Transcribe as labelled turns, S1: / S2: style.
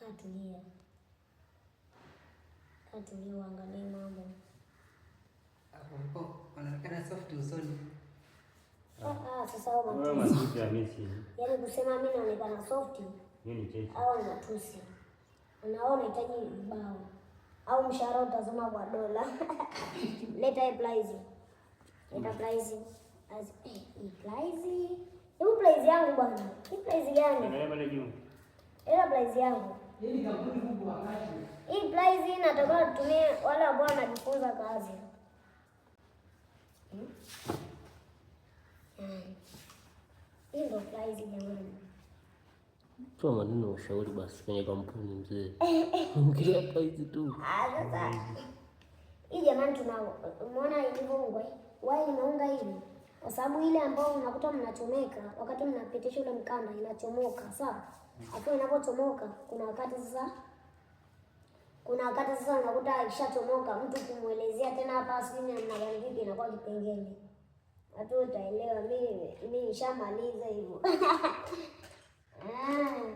S1: Kaa tulia, kaa tulia, uangalie mambo.
S2: Hapo wanaonekana soft usoni.
S1: Ah, ah, sasa hao
S3: Wewe
S1: matusi.
S3: matusi ya Messi.
S1: Yaani kusema mimi naonekana soft
S3: Hiyo ni cheche.
S1: au ni matusi. Unaona unahitaji vibao au mshahara utasoma kwa dola. Leta hii pliers. Leta pliers. Eh, hii pliers. Hebu pliers yangu bwana. Hii pliers gani?
S3: Angalia pale juu.
S1: Leta pliers yangu.
S2: Hii ni kampuni kubwa wakati.
S1: Hii pliers hii natakiwa tutumie wale ambao wanajifunza kazi. Hmm? Hii ndio pliers jamani.
S4: Toa maneno ya ushauri basi kwenye kampuni mzee. Ongelea pliers tu.
S1: Ah, sasa hii jamani, tuna umeona ilivyoungwa hii. Why nimeunga hivi? Kwa sababu ile ambayo unakuta mnachomeka wakati mnapitisha ule mkanda inachomoka, sawa? Hapo inapochomoka kuna wakati sasa unakuta ikishachomoka mtu kumuelezea tena hapa sijui namna gani vipi inakuwa kipengele. Watu utaelewa, mimi nishamaliza hivyo. Ah.